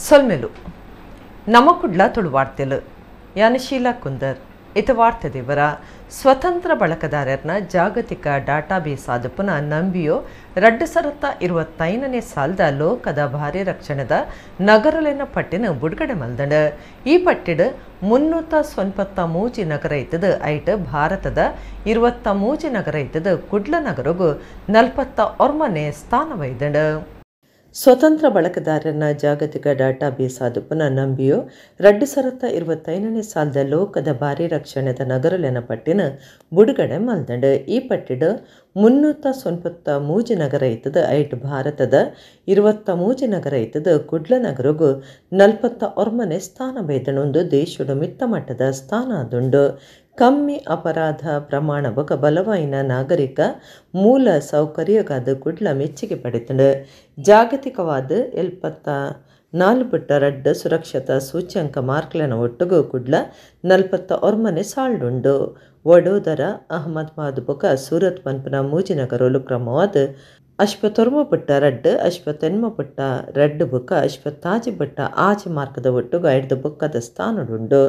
ಸೊಲ್ಮೆಲು ನಮ್ಮ ಕುಡ್ಲ ತುಳು ವಾರ್ತೆಲು ಯಾನ ಶೀಲಾ ಕುಂದರ್ ಇತ ವಾರ್ತೆ ದೇವರ ಸ್ವತಂತ್ರ ಬಳಕೆದಾರರನ್ನ ಜಾಗತಿಕ ಡಾಟಾಬೇಸ್ ಆದಪುನ ನಂಬಿಯೋ 2025ನೇ ಸಾಲದ ಲೋಕದ ಭಾರಿ ರಕ್ಷಣೆದ ನಗರಲೆನ ಪಟ್ಟಿನ ಬುಡುಗಡೆ ಮಲ್ದಂಡ. ಈ ಪಟ್ಟಿಡ್ 393 ನಗರ ಇತ್ತದ ಐಟ್ ಭಾರತದ 23 ನಗರ ಇತ್ತದ ಕುಡ್ಲ ನಗರಗು 49ನೇ ಸ್ಥಾನವೈದಂಡ. ಸ್ವತಂತ್ರ ಬಳಕೆದಾರರನ್ನ ಜಾಗತಿಕ ಡಾಟಾಬೇಸ್ ಆದಪುನ ನಂಬಿಯೋ 2025ನೇ ಸಾಲದ ಲೋಕದ ಭಾರಿ ರಕ್ಷಣೆದ ನಗರಲೆನ ಪಟ್ಟಿನ ಬುಡುಗಡೆ ಮಲ್ದಂಡ. ಈ ಪಟ್ಟಿಡ್ 393 ನಗರ ಇತ್ತದ ಐಟ್ ಭಾರತದ 23 ನಗರ ಇತ್ತದ ಕುಡ್ಲ ನಗರಗು 49ನೇ ಸ್ಥಾನ ಬೈದಣೊಂದು ದೇಶದ ಮಿತ್ತ ಮಟ್ಟದ ಸ್ಥಾನ ಅದುಂಡು. ಕಮ್ಮಿ ಅಪರಾಧ ಪ್ರಮಾಣ ಬೊಕ ಬಲವಾಯಿನ ನಾಗರಿಕ ಮೂಲ ಸೌಕರ್ಯಗಾದ ಕುಡ್ಲ ಮೆಚ್ಚುಗೆ ಪಡೆತಂಡು. ಜಾಗತಿಕವಾದ 74.2 ಸುರಕ್ಷತಾ ಸೂಚ್ಯಂಕ ಮಾರ್ಕ್ಲೆನ ಒಟ್ಟುಗು ಕುಡ್ಲ 49ನೇ ಸಾಲ್ಡುಂಡು. ವಡೋದರ, ಅಹಮದಾಬಾದ್ ಬೊಕ ಸೂರತ್ ಪನ್ಪುನ ಮೂಜಿ ನಗರಲು ಕ್ರಮವಾದ 59.2, 58.2 ಬೊಕ 56.6 ಮಾರ್ಕದ ಒಟ್ಟುಗು 5 ಬೊಕ್ಕದ ಸ್ಥಾನಡುಂಡು.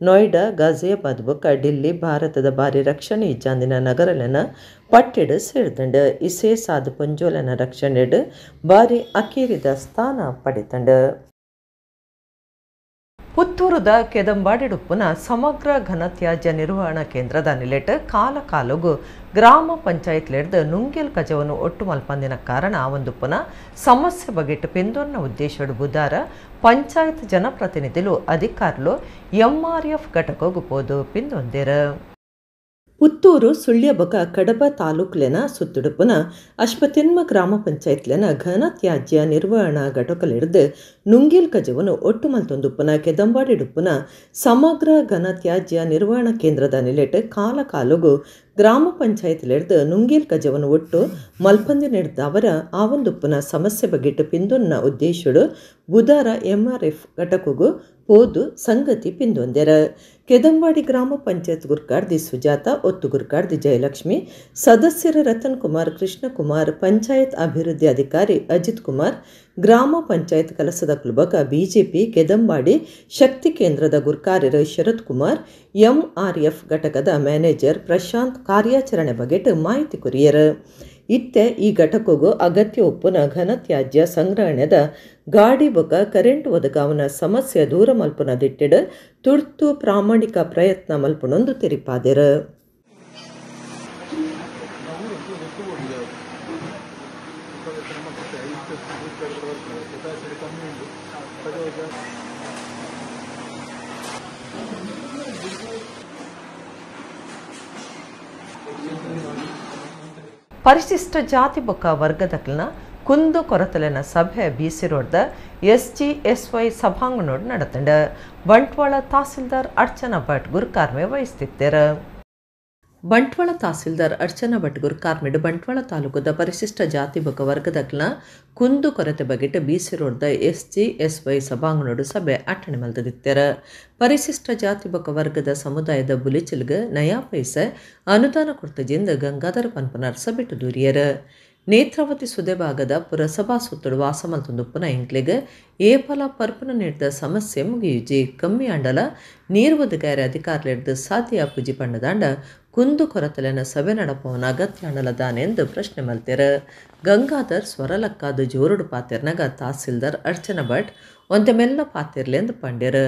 ನೋಯ್ಡಾ, ಗಾಜಿಯಾಬಾದ್ ಬೊಕ ಡಿಲ್ಲಿ ಭಾರತದ ಭಾರಿ ರಕ್ಷಣೆ ಇಜ್ಜಾಂದಿನ ನಗರಲೆನ ಪಟ್ಟಿಡ್ ಸೇರ್ದಂಡು. ಇಸೇಸಾದ ಪೊಂಜೋಲೆನ ರಕ್ಷಣೆಡ್ ಭಾರಿ ಅಕೇರಿದ ಸ್ಥಾನ ಪಡೆತಂಡು. ಪುತ್ತೂರುದ ಕೆದಂಬಾಡಿಡುಪ್ಪುನ ಸಮಗ್ರ ಘನತ್ಯಾಜ್ಯ ನಿರ್ವಹಣಾ ಕೇಂದ್ರದ ನಿಲೆಟ್ ಕಾಲ ಕಾಲುಗು ಗ್ರಾಮ ಪಂಚಾಯತ್ ಲೆಡ್ದು ನುಂಗೆಲ್ ಕಜವನ್ನು ಒಟ್ಟು ಮಲ್ಪಂದಿನ ಕಾರಣ ಒಂದುಪ್ಪುನ ಸಮಸ್ಯೆ ಬಗೆಟ್ ಪಿಂದೊನ್ನ ಉದ್ದೇಶಡು ಬುಧಾರ ಪಂಚಾಯತ್ ಜನಪ್ರತಿನಿಧಿಲು ಅಧಿಕಾರುಲು ಎಂಆರ್ಎಫ್ ಘಟಕಗು ಪೋದು ಪಿಂದೊಂದೆರು. ಪುತ್ತೂರು ಸುಳ್ಯ ಬೊಕ ಕಡಬ ತಾಲೂಕ್ಲೆನ ಸುತ್ತುಡುಪುನ ಅಶ್ವತಿನ್ಮ ಗ್ರಾಮ ಪಂಚಾಯತ್ಲೆನ ಘನತ್ಯಾಜ್ಯ ನಿರ್ವಹಣಾ ಘಟಕಲಿಡ್ದು ನುಂಗಿಲ್ ಕಜವನ್ನು ಒಟ್ಟು ಮಲ್ತೊಂದುಪ್ಪುನ ಕೆದಂಬಾಡಿಡುಪ್ಪುನ ಸಮಗ್ರ ಘನತ್ಯಾಜ್ಯ ನಿರ್ವಹಣಾ ಕೇಂದ್ರದ ನಿಲೆಟ್ ಕಾಲ ಕಾಲುಗು ಗ್ರಾಮ ಪಂಚಾಯತ್ಲೆಡ್ದು ನುಂಗಿಲ್ ಕಜವನ್ನು ಒಟ್ಟು ಮಲ್ಪಂದಿನೆಡ್ದವರ ಆವೊಂದುಪ್ಪುನ ಸಮಸ್ಯೆ ಬಗೆಟ್ ಪಿಂದೊನ್ನ ಉದ್ದೇಶಡು ಬುಧಾರ ಎಂಆರ್ಎಫ್ ಘಟಕಗು ಪೋದು ಸಂಗತಿ ಪಿಂದೊಂದೆರ. ಕೆದಂಬಾಡಿ ಗ್ರಾಮ ಪಂಚಾಯತ್ ಗುರ್ಕಾರ್ದಿ ಸುಜಾತ, ಒತ್ತು ಗುರ್ಕಾರ್ದಿ ಜಯಲಕ್ಷ್ಮಿ, ಸದಸ್ಯರ ರತನ್ ಕುಮಾರ್, ಕೃಷ್ಣಕುಮಾರ್, ಪಂಚಾಯತ್ ಅಭಿವೃದ್ಧಿ ಅಧಿಕಾರಿ ಅಜಿತ್ ಕುಮಾರ್, ಗ್ರಾಮ ಪಂಚಾಯತ್ ಕಲಸದ ಕುಲಬಕ ಬಿಜೆಪಿ ಕೆದಂಬಾಡಿ ಶಕ್ತಿ ಕೇಂದ್ರದ ಗುರ್ಕಾರ್ಯರು ಶರತ್ ಕುಮಾರ್, ಎಂಆರ್ಎಫ್ ಘಟಕದ ಮ್ಯಾನೇಜರ್ ಪ್ರಶಾಂತ್ ಕಾರ್ಯಾಚರಣೆ ಬಗೆಟ್ ಮಾಹಿತಿ ಕೊರಿಯರು. ಇತ್ತೆ ಈ ಘಟಕಗೂ ಅಗತ್ಯ ಉಪ್ಪುನ ಘನತ್ಯಾಜ್ಯ ಸಂಗ್ರಹಣೆದ ಗಾಡಿ ಬೊಕ ಕರೆಂಟ್ ಒದಗಾವನ ಸಮಸ್ಯೆ ದೂರ ಮಲ್ಪುನ ದಿಟ್ಟಿಡ್ ತುರ್ತು ಪ್ರಾಮಾಣಿಕ ಪ್ರಯತ್ನ ಮಲ್ಪುನೊಂದು ತೆರಿಪಾದೆರು. ಪರಿಶಿಷ್ಟ ಜಾತಿ ಬೊಕ್ಕ ವರ್ಗದಕ್ಲನ ಕುಂದು ಕೊರತಲೆನ ಸಭೆ ಬಿಸಿ ರೋಡ್ದ ಎಸ್ಜಿಎಸ್ವೈ ಸಭಾಂಗಣೋಡ್ ನಡತಂಡ. ಬಂಟ್ವಾಳ ತಹಸೀಲ್ದಾರ್ ಅರ್ಚನಾ ಭಟ್ ಗುರುಕಾರ್ಮೆ ವಹಿಸ್ತಿದ್ದಾರೆ. ಬಂಟ್ವಾಳ ತಹಸೀಲ್ದಾರ್ ಅರ್ಚನಾ ಭಟ್ ಗುರುಕಾರ್ಮಿಡ್ ಬಂಟ್ವಾಳ ತಾಲೂಕದ ಪರಿಶಿಷ್ಟ ಜಾತಿ ಬೊಕ್ಕ ವರ್ಗದಕ್ಲನ ಕುಂದು ಕೊರತೆ ಬಗೆಟ್ ಬಿಸಿ ರೋಡ್ದ ಎಸ್ಜಿಎಸ್ವೈ ಸಭಾಂಗಣೋಡು ಸಭೆ ಅಟ್ಟಣೆ ಮಲ್ತದಿತ್ತಾರೆ. ಪರಿಶಿಷ್ಟ ಜಾತಿ ಬೊಕ್ಕ ವರ್ಗದ ಸಮುದಾಯದ ಬುಲಿಚಿಲ್ಗ್ ನಯಾ ಪೈಸೆ ಅನುದಾನ ಕೊರತೆಯಿಂದ ಗಂಗಾಧರ ಪನ್ಪನಾರ್ ಸಭೆಟು ದೂರಿಯರು. ನೇತ್ರಾವತಿ ಸುದೆ ಭಾಗದ ಪುರಸಭಾ ಸುತ್ತಡು ವಾಸ ಮಲ್ತೊಂದುಪ್ಪುನ ಎಂಕ್ಲೆಗ್ ಏಪಲ ಪರ್ಪುನ ನೀಡ್ದ ಸಮಸ್ಯೆ ಮುಗಿಯುಜಿ. ಕಮ್ಮಿ ಅಂಡಲ ನೀರು ಒದಗಾರೆ ಅಧಿಕಾರಿಲೆಡ್ದು ಸಾಧ್ಯ ಪೂಜಿ ಪಣ್ಣದಾಂಡ ಕುಂದು ಕೊರತಲೆನ ಸಭೆ ನಡಪವನ ಅಗತ್ಯ ಅಂಡಲ ದಾನೆಂದು ಪ್ರಶ್ನೆ ಮಲ್ತೆರು. ಗಂಗಾಧರ್ ಸ್ವರಲಕ್ಕಾದ ಜೋರುಡು ಪಾತೆರ್ನಾಗ ತಹಸೀಲ್ದಾರ್ ಅರ್ಚನಾ ಭಟ್ ಒಂತೆ ಮೆಲ್ಲ ಪಾತಿರ್ಲೆಂದು ಪಂಡ್ಯರು.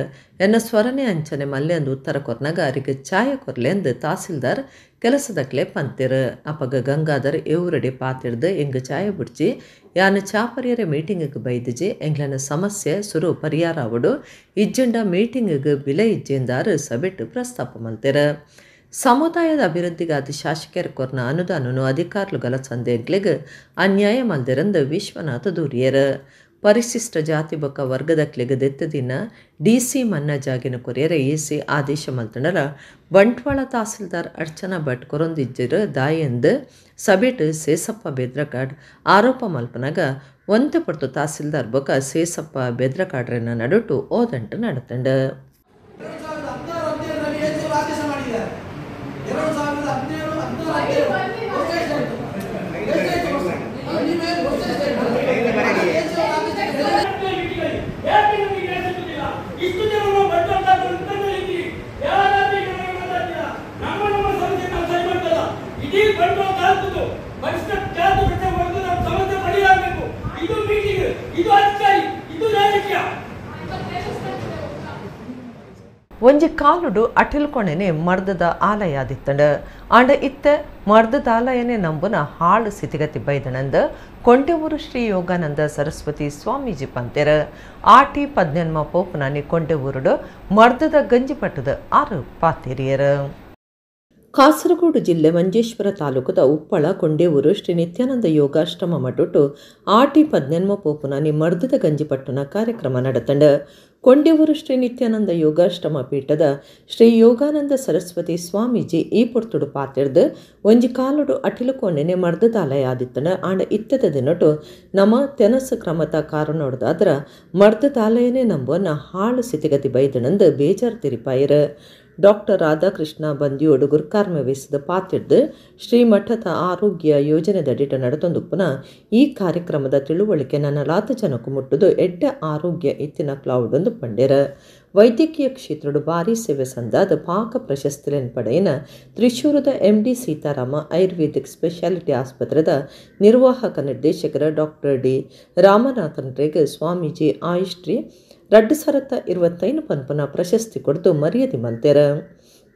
ಎನ್ನ ಸ್ವರನೆ ಅಂಚನೆ ಮಲ್ಲೆಂದು ಉತ್ತರ ಕೊರ್ನಾಗ ಅರಿಗೆ ಛಾಯ ಕೊರ್ಲೆಂದು ತಹಸೀಲ್ದಾರ್ ಕೆಲಸದಕ್ಲೆ ಪಂತಿರು. ಅಪಗ ಗಂಗಾಧರ್ ಎವ್ರಡಿ ಪಾತಿಡ್ದು ಎಂಗ್ ಛಾಯ ಬುಡ್ಚಿ ಯಾನ್ ಚಾ ಪರಿಯರೆ ಮೀಟಿಂಗಿಗೆ ಬೈದಿಜಿ, ಎಂಗ್ಲನ ಸಮಸ್ಯೆ ಸುರು ಪರಿಹಾರ ಅವಡು ಇಜ್ಜಂಡ ಮೀಟಿಂಗಿಗೆ ಬಿಲೆ ಇಜ್ಜೆಂದಾರು ಸಭೆಟ್ಟು ಪ್ರಸ್ತಾಪ ಮಲ್ತೆರು. ಸಮುದಾಯದ ಅಭಿವೃದ್ಧಿಗಾದ ಶಾಸಕರ ಕೊರ್ನ ಅನುದಾನನು ಅಧಿಕಾರುಗಳ ಸಂದೇಗ್ಲಿಗ್ ಅನ್ಯಾಯ ಮಲ್ದಿರಂದು ವಿಶ್ವನಾಥ ದೂರಿಯರು. ಪರಿಶಿಷ್ಟ ಜಾತಿ ಬೊಕ್ಕ ವರ್ಗದಕ್ಲೆಗ್ ದೆತ್ತದಿನ ಡಿಸಿ ಮನ್ನಾ ಜಾಗಿನ ಕೊರಿಯರೆ ಎಸಿ ಆದೇಶ ಮಲ್ತಂಡಲ ಬಂಟ್ವಾಳ ತಹಸೀಲ್ದಾರ್ ಅರ್ಚನಾ ಭಟ್ ಕೊರೊಂದಿಜ್ಜೆರ್ ದಾಯೆಂದ್ ಸಭೆಟ್ ಸೇಸಪ್ಪ ಬೆದ್ರಕಾಡ್ ಆರೋಪ ಮಲ್ಪನಾಗ ಒಂತೆ ಪೊರ್ತು ತಹಸೀಲ್ದಾರ್ ಬೊಕ್ಕ ಸೇಸಪ್ಪ ಬೆದ್ರಕಾಡ್ರೆನ ನಡುಟು ಓದಂಟು ನಡತಂಡ್. ಒಂಜಿ ಕಾಲುಡು ಅಟಿಲ್ಕೊಣೆನೆ ಮರ್ದದ ಆಲಯಾದಿತ್ತಂಡ ಆಂಡ ಇತ್ತ ಮರ್ದದ ಆಲಯನೆ ನಂಬುನ ಹಾಳು ಸ್ಥಿತಿಗತಿ ಬೈದನಂದ ಕೊಂಡೆಊರು ಶ್ರೀ ಯೋಗಾನಂದ ಸರಸ್ವತಿ ಸ್ವಾಮೀಜಿ ಪಂತೆರ ಆಟಿ ಪದ್ನೆನ್ಮ ಪೋಪುನಾನಿ ಕೊಂಡೆಊರುಡು ಮರ್ದದ ಗಂಜಿಪಟ್ಟದ ಆರು ಪಾತೆರಿಯರ. ಕಾಸರಗೋಡು ಜಿಲ್ಲೆ ಮಂಜೇಶ್ವರ ತಾಲೂಕದ ಉಪ್ಪಳ ಕೊಂಡೇವೂರು ಶ್ರೀ ನಿತ್ಯಾನಂದ ಯೋಗಾಶ್ರಮ ಮಠುಟು ಆಟಿ ಪದ್ನೆನ್ಮ ಪೋಪುನಾನಿ ಮರ್ದದ ಗಂಜಿಪಟ್ಟುನ ಕಾರ್ಯಕ್ರಮ ನಡತಂಡ. ಕೊಂಡೇವೂರು ಶ್ರೀ ನಿತ್ಯಾನಂದ ಯೋಗಾಶ್ರಮ ಪೀಠದ ಶ್ರೀ ಯೋಗಾನಂದ ಸರಸ್ವತಿ ಸ್ವಾಮೀಜಿ ಈ ಪೊರ್ತುಡು ಪಾತಿರ್ದು ಒಂಜಿ ಕಾಲುಡು ಅಟಿಲುಕೊನೆನೆ ಮರ್ದದ ಆಲಯ ಆದಿತ್ತಂಡ ಆಂಡ ಇತ್ತದ ದಿನಟು ನಮ್ಮ ತೆನಸು ಕ್ರಮತ ಕಾರಣೊಡ್ದಾದ್ರ ಮರ್ದದ ಆಲಯನೇ ನಂಬುವನ್ನ ಹಾಳು ಸ್ಥಿತಿಗತಿ ಬೈದನಂದು ಬೇಜಾರು ತಿರಿಪಾಯಿರ. ಡಾಕ್ಟರ್ ರಾಧಾಕೃಷ್ಣ ಬಂದಿಯೋಡು ಗುರ್ಕಾರ್ಮೆ ವಹಿಸಿದ ಪಾತಿರ್ದು ಶ್ರೀಮಠದ ಆರೋಗ್ಯ ಯೋಜನೆದಡಿಟ ನಡತೊಂದುಪ್ಪುನ ಈ ಕಾರ್ಯಕ್ರಮದ ತಿಳುವಳಿಕೆ ನನ್ನಲಾತ ಜನಕ್ಕೂ ಮುಟ್ಟುದು ಎಡ್ಡ ಆರೋಗ್ಯ ಎತ್ತಿನ ಕ್ಲೌಡೊಂದು ಪಂಡೆರ. ವೈದ್ಯಕೀಯ ಕ್ಷೇತ್ರಡು ಭಾರಿ ಸೇವೆ ಸಂದಾದ ಪಾಕ ಪ್ರಶಸ್ತಿಲೆನ್ ಪಡೆಯಿನ ತ್ರಿಶೂರದ ಎಂಡಿ ಸೀತಾರಾಮ ಆಯುರ್ವೇದಿಕ್ ಸ್ಪೆಷಾಲಿಟಿ ಆಸ್ಪತ್ರೆದ ನಿರ್ವಾಹಕ ನಿರ್ದೇಶಕರ ಡಾಕ್ಟರ್ ಡಿ ರಾಮನಾಥನ್ ರೇಗ್ ಸ್ವಾಮೀಜಿ ಆಯುಷ್ಟ್ರಿ 2025 ಪನ್ಪುನ ಪ್ರಶಸ್ತಿ ಕೊಡ್ದು ಮರ್ಯಾದೆ ಮಲ್ತೆರ.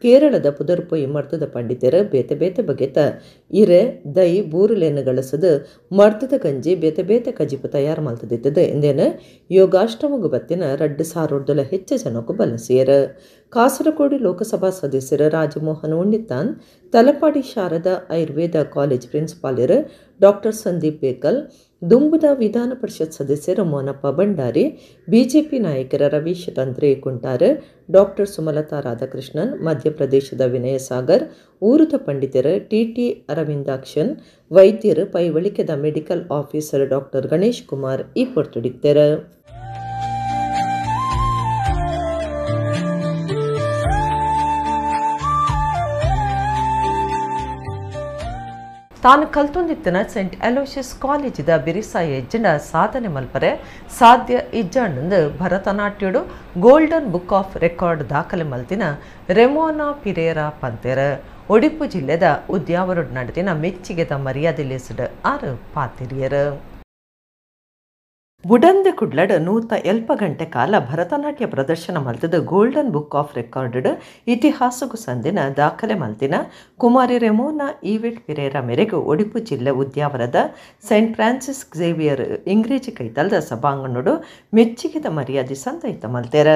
ಕೇರಳದ ಪುದರ್ಪೊಯಿ ಮರ್ದದ ಪಂಡಿತೆರ್ ಬೇತೆ ಬೇತೆ ಬಗೆತ ಇರೆ ದೈ ಬೂರುಲೆನ್ ಗಳಸದು ಮರ್ದದ ಗಂಜಿ ಬೇತೆ ಬೇತೆ ಕಜಿಪು ತಯಾರು ಮಲ್ತದಿತ್ತದು ಎಂದೇನ ಯೋಗಾಶ್ರಮಗು ಬತ್ತಿನ 2,000 ಹೆಚ್ಚು ಜನಕ್ಕೂ ಬಲಸಿಯರ್. ಕಾಸರಗೋಡು ಲೋಕಸಭಾ ಸದಸ್ಯರ ರಾಜಮೋಹನ್ ಉಣ್ಣಿತಾನ್, ತಲಪಾಡಿ ಶಾರದಾ ಆಯುರ್ವೇದ ಕಾಲೇಜ್ ಪ್ರಿನ್ಸಿಪಾಲರು ಡಾಕ್ಟರ್ ಸಂದೀಪ್ ಬೇಕಲ್, ದುಂಬುದ ವಿಧಾನ ಪರಿಷತ್ ಸದಸ್ಯರು ಮೋನಪ್ಪ ಭಂಡಾರಿ, ಬಿಜೆಪಿ ನಾಯಕರ ರವೀಶ್ ತಂತ್ರಿ ಕುಂಟಾರ್, ಡಾಕ್ಟರ್ ಸುಮಲತಾ ರಾಧಾಕೃಷ್ಣನ್, ಮಧ್ಯಪ್ರದೇಶದ ವಿನಯ ಸಾಗರ್, ಊರುದ ಪಂಡಿತರು ಟಿ.ಟಿ. ಅರವಿಂದಾಕ್ಷನ್, ವೈದ್ಯರು ಪೈವಳಿಕೆದ medical officer doctor Ganesh Kumar ಈ ಪೊರ್ತುಡಿತ್ತೆರು. ತಾನು ಕಲ್ತೊಂದಿತ್ತಿನ ಸೆಂಟ್ ಅಲೋಷಿಯಸ್ ಕಾಲೇಜಿದ ಬಿರಿಸಾಯ ಎಜ್ಜಂಡ ಸಾಧನೆ ಮಲ್ಪರೆ ಸಾಧ್ಯ ಇಜ್ಜಾಂಡಂದು ಭರತನಾಟ್ಯಡು ಗೋಲ್ಡನ್ ಬುಕ್ ಆಫ್ ರೆಕಾರ್ಡ್ ದಾಖಲೆ ಮಲ್ತಿನ ರೆಮೋನಾ ಪಿರೇರಾ ಪಂತೆರ. ಒಡಿಪು ಜಿಲ್ಲೆದ ಉದ್ಯಾವರುಡ್ ನಡತಿನ ಮೆಚ್ಚಿಗೆದ ಮರ್ಯಾದೆ ಲೇಸಿಡ್ ಆರು ಪಾತಿರಿಯರು. ಬುಡಂದೆ ಕುಡ್ಲಡ್ 108 ಗಂಟೆ ಕಾಲ ಭರತನಾಟ್ಯ ಪ್ರದರ್ಶನ ಮಲ್ತದ ಗೋಲ್ಡನ್ ಬುಕ್ ಆಫ್ ರೆಕಾರ್ಡ್ ಇತಿಹಾಸಕ್ಕೂ ಸಂದಿನ ದಾಖಲೆ ಮಲ್ತಿನ ಕುಮಾರಿ ರೆಮೋನಾ ಈವೆಟ್ ಪಿರೇರಾ ಮೇರೆಗೆ ಒಡಿಪು ಜಿಲ್ಲೆ ಉದ್ಯಾವರದ ಸೆಂಟ್ ಫ್ರಾನ್ಸಿಸ್ ಕ್ಸೇವಿಯರ್ ಇಂಗ್ರೇಜಿ ಕೈತಲ್ದ ಸಭಾಂಗಣಡು ಮೆಚ್ಚಿಗೆದ ಮರ್ಯಾದೆ ಸಂದೈತ ಮಲ್ತೆರ.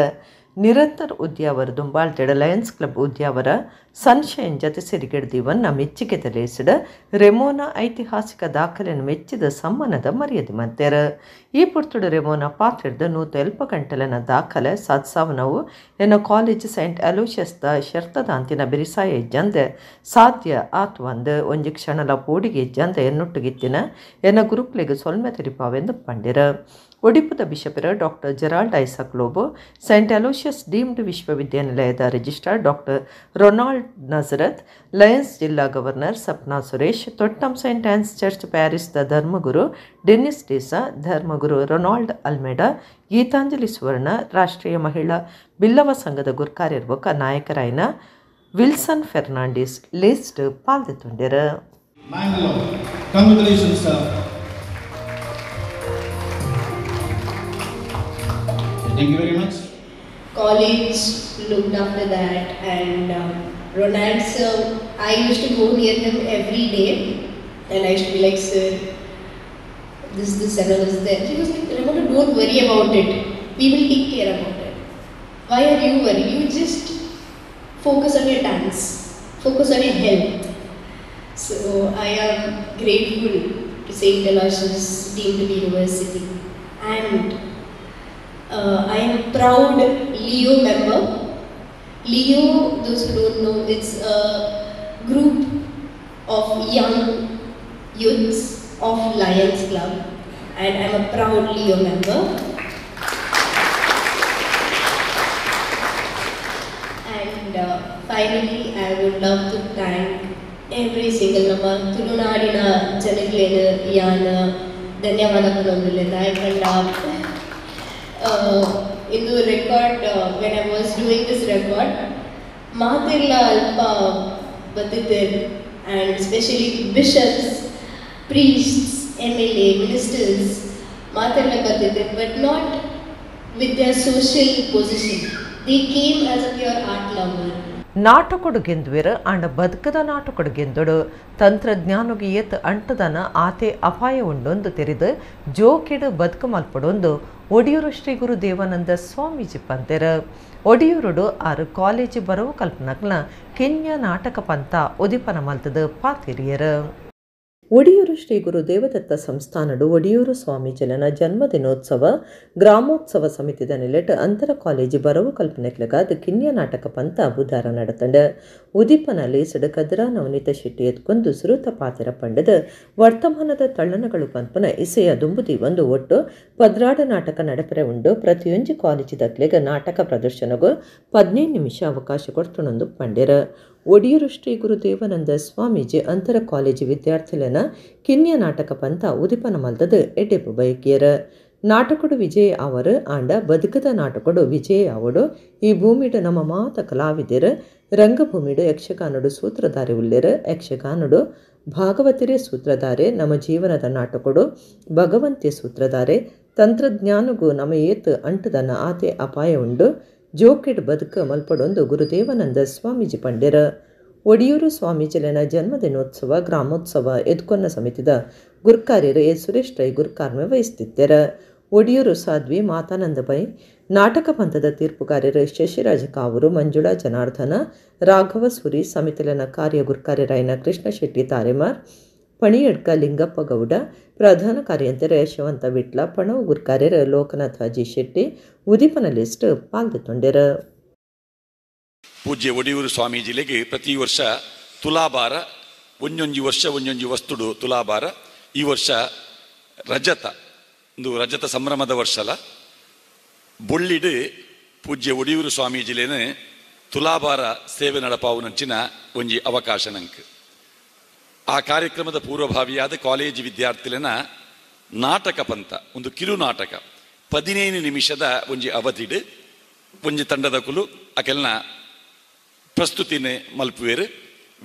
ನಿರಂತರ ಉದ್ಯಾವರ ದುಂಬಾಳ್ತೆಡ ಲಯನ್ಸ್ ಕ್ಲಬ್ ಉದ್ಯಾವರ ಸನ್ಶೈನ್ ಜತೆ ಸಿರಿಗೆಡ್ದಿವನ್ನ ಮೆಚ್ಚಿಗೆ ತಲೇಸಿಡ ರೆಮೋನಾ ಐತಿಹಾಸಿಕ ದಾಖಲೆಯನ್ನು ಮೆಚ್ಚಿದ ಸಮ್ಮಾನದ ಮರ್ಯಾದೆ ಮಂತೆರ. ಈ ಪುರ್ತುಡು ರೆಮೋನಾ ಪಾತ್ರೆಡ್ದ 108 ಗಂಟೆಲನ ದಾಖಲೆ ಸಾಧಿಸಾವನವು ಎನ್ನ ಕಾಲೇಜ್ ಸೆಂಟ್ ಅಲೋಷಿಯಸ್ದ ಶರ್ತದಾಂತಿನ ಬಿರಿಸಾಯ ಜಂದೆ ಸಾಧ್ಯ ಆತ್ವಂದು ಒಂಜಿ ಕ್ಷಣಲ ಪೋಡಿಗೆ ಜಂದೆ ಎನ್ನುಟ್ಟುಗಿತ್ತಿನ ಎನ್ನ ಗುರುಕ್ಲೆಗ್ ಸೊಲ್ಮೆ ತೆರಿಪಾವೆಂದು ಪಂಡಿರ. ಒಡಿಪುದ ಬಿಷಪರ doctor Gerald Isaac Lobo, Saint Aloysius deemed ವಿಶ್ವವಿದ್ಯಾನಿಲಯದ registrar doctor Ronald Nazareth, Lions ಜಿಲ್ಲಾ governor Sapna Suresh, Thottam Saint Anne's church ಪ್ಯಾರಿಸ್ದ ಧರ್ಮಗುರು ಡೆನ್ನಿಸ್ ಡಿಸಾ, ಧರ್ಮಗುರು ರೊನಾಲ್ಡ್ ಅಲ್ಮೇಡಾ, ಗೀತಾಂಜಲಿ ಸುವರ್ಣ, ರಾಷ್ಟ್ರೀಯ ಮಹಿಳಾ ಬಿಲ್ಲವ ಸಂಘದ ಗುರ್ಕಾರ್ಯರ್ಬೊಕ್ಕ ನಾಯಕರಾಯನ ವಿಲ್ಸನ್ ಫೆರ್ನಾಂಡಿಸ್ ಲೇಸ್ಟ್ ಪಾಲ್ದೆತ್ತೊಂಡೆರ್. Congratulations, sir. Thank you very much. College looked after that, and Ronald sir, I used to go near him every day, and I used to be like, sir, this and all is there. He was like, Ramona, don't worry about it. We will take care about it. Why are you worried? You just focus on your dance, focus on your health. So I am grateful to St. Aloysius Deemed to be University And I am a proud Leo member. Leo, those who don't know, it's a group of young youths of Lions Club, and I'm a proud Leo member. And finally, I would love to thank every single ನಮ್ಮ ತುಳುನಾಡಿನ ಜನಗಳೇನು ಯಾನ ಧನ್ಯವಾದ ಪನೊಂದುಲ್ಲೆ. ದಾಯಕಂಡ ಇದು record, when I was doing this record ಮಾತೆಲ್ಲ ಅಲ್ಪ ಬತ್ತಿದ್ದೇನೆ, and especially bishops, priests, MLA, ministers ಮಾತೆಲ್ಲ ಬತ್ತಿದ್ದೆ, but not with their social position. They came as a pure art lover. ನಾಟಕೊಡು ಗೆಂದುವೆರ್ ಆಂಡ ಬದುಕದ ನಾಟಕೊಡು ಗೆಂದೊಡು ತಂತ್ರಜ್ಞಾನೊಗು ಏತ್ ಅಂಟದನ ಆತೆ ಅಪಾಯ ಉಂಡೊಂದು ತೆರಿದು ಜೋಕೆಡು ಬದುಕು ಮಲ್ಪಡೊಂದು ಒಡಿಯೂರು ಶ್ರೀ ಗುರು ದೇವಾನಂದ ಸ್ವಾಮೀಜಿ ಪಂತೆರ್. ಒಡಿಯೂರುಡು ಆರು ಕಾಲೇಜು ಬರವು ಕಲ್ಪನಕ್ನ ಕಿನ್ಯ ನಾಟಕ ಪಂತ ಉದಿಪನ ಮಲ್ತದ ಪಾತಿರಿಯರ್. ಒಡಿಯೂರು ಶ್ರೀ ಗುರು ದೇವದತ್ತ ಸಂಸ್ಥಾನಡು ಒಡಿಯೂರು ಸ್ವಾಮೀಜಿಲನ ಜನ್ಮದಿನೋತ್ಸವ ಗ್ರಾಮೋತ್ಸವ ಸಮಿತಿದ ನಿಲೆಟ್ ಅಂತರ ಕಾಲೇಜು ಬರವು ಕಲ್ಪನೆಕ್ಲಗಾದ ಕಿನ್ಯ ನಾಟಕ ಪಂತ ಬುಧಾರ ನಡತಂಡ. ಉದಿಪನ ಲೇಸಡು ಕದರಾ ನವನೀತ ಶೆಟ್ಟಿ ಎತ್ಕೊಂಡು ಸುರುತ ಪಾತಿರ ಪಂಡದ ವರ್ತಮಾನದ ತಳ್ಳನಗಳು ಪಂಪನ ಇಸೆಯ ದುಂಬುದಿ ಒಂದು ಒಟ್ಟು 12 ನಾಟಕ ನಡಪರೆ ಉಂಡು. ಪ್ರತಿಯೊಂಜಿ ಕಾಲೇಜು ದಕ್ಲೆಗ ನಾಟಕ ಪ್ರದರ್ಶನಗೂ 15 ನಿಮಿಷ ಅವಕಾಶ ಕೊಡ್ತುಣೊಂದು ಪಂಡೆರ. ಒಡಿಯೂರು ಶ್ರೀ ಗುರು ದೇವಾನಂದ ಸ್ವಾಮೀಜಿ ಅಂತರ ಕಾಲೇಜು ವಿದ್ಯಾರ್ಥಿಲನ ಕಿನ್ಯ ನಾಟಕ ಪಂತ ಉದಿಪನ ಮಲ್ದದ ಎಡ್ಡೆಪು ಬಯಕಿಯರ. ನಾಟಕಡು ವಿಜಯ್ ಅವರು ಆಂಡ ಬದುಕದ ನಾಟಕಡು ವಿಜಯ್ ಅವಡು. ಈ ಭೂಮಿಡು ನಮ್ಮ ಮಾತ ಕಲಾವಿದರು ರಂಗಭೂಮಿಡು ಯಕ್ಷಗಾನಡು ಸೂತ್ರಧಾರಿ ಉಲ್ಲೇರು. ಯಕ್ಷಗಾನಡು ಭಾಗವತಿರೇ ಸೂತ್ರಧಾರೆ, ನಮ್ಮ ಜೀವನದ ನಾಟಕಡು ಭಗವಂತೆ ಸೂತ್ರಧಾರೆ. ತಂತ್ರಜ್ಞಾನಗೂ ನಮ್ಮ ಏತ್ ಅಂಟದನ ಆತೆ ಅಪಾಯ ಉಂಡು. ಜೋಕೆಡ್ ಬದುಕ ಮಲ್ಪಡೊಂದು ಗುರುದೇವಾನಂದ ಸ್ವಾಮೀಜಿ ಪಂಡೆರ. ಒಡಿಯೂರು ಸ್ವಾಮೀಜಿಲನ ಜನ್ಮದಿನೋತ್ಸವ ಗ್ರಾಮೋತ್ಸವ ಎದ್ಕೊನ್ನ ಸಮಿತಿದ ಗುರ್ಕಾರ್ಯರು ಎ ಸುರೇಶ್ ರೈ ಗುರ್ಕಾರ್ಮೆ ವಹಿಸುತ್ತಿದ್ದರು. ಒಡಿಯೂರು ಸಾಧ್ವಿ ಮಾತಾನಂದ ಬೈ, ನಾಟಕ ಪಂಥದ ತೀರ್ಪುಗಾರ್ಯರು ಶಶಿರಾಜ ಕಾವೂರು, ಮಂಜುಳಾ ಜನಾರ್ದನ, ರಾಘವ ಸೂರಿ, ಸಮಿತಿಲನ ಕಾರ್ಯ ಗುರ್ಕಾರ್ಯರಾಯನ ಕೃಷ್ಣ ಶೆಟ್ಟಿ ತಾರೆಮಾರ್, ಪಣಿಯಡ್ಕ ಲಿಂಗಪ್ಪ ಗೌಡ, ಪ್ರಧಾನ ಕಾರ್ಯಂತರ ಯಶವಂತ ವಿಟ್ಲ, ಪಣವು ಗುರ್ಕಾರ್ಯರ ಲೋಕನಾಥ ಜಿ ಶೆಟ್ಟಿ ಉದೀಪನ ಲಿಸ್ಟ್ ಪಾಲ್ಗೊಂಡರು. ಪೂಜ್ಯ ಒಡಿಯೂರು ಸ್ವಾಮೀಜಿಲೆಗೆ ಪ್ರತಿ ವರ್ಷ ತುಲಾಭಾರ, ಒಂಜೊಂಜಿ ವರ್ಷ ಒಂಜೊಂಜಿ ವಸ್ತುಡು ತುಲಾಭಾರ. ಈ ವರ್ಷ ರಜತ, ಒಂದು ರಜತ ಸಂಭ್ರಮದ ವರ್ಷಲ. ಬೊಳ್ಳಿಡು ಪೂಜ್ಯ ಒಡಿಯೂರು ಸ್ವಾಮೀಜಿಲೇನೆ ತುಲಾಭಾರ ಸೇವೆ ನಡಪಾವುನಂಚಿನ ಒಂಜಿ ಅವಕಾಶ ನಂಕ್. ಆ ಕಾರ್ಯಕ್ರಮದ ಪೂರ್ವಭಾವಿಯಾದ ಕಾಲೇಜು ವಿದ್ಯಾರ್ಥಿಲನ ನಾಟಕ ಪಂಥ, ಒಂದು ಕಿರು ನಾಟಕ 15 ನಿಮಿಷದ ಒಂಜಿ ಅವಧಿಡು ಒಂಜಿ ತಂಡದ ಕುಲು ಅಕೆಲ್ನ ಪ್ರಸ್ತುತಿನೇ ಮಲ್ಪುವೇರು.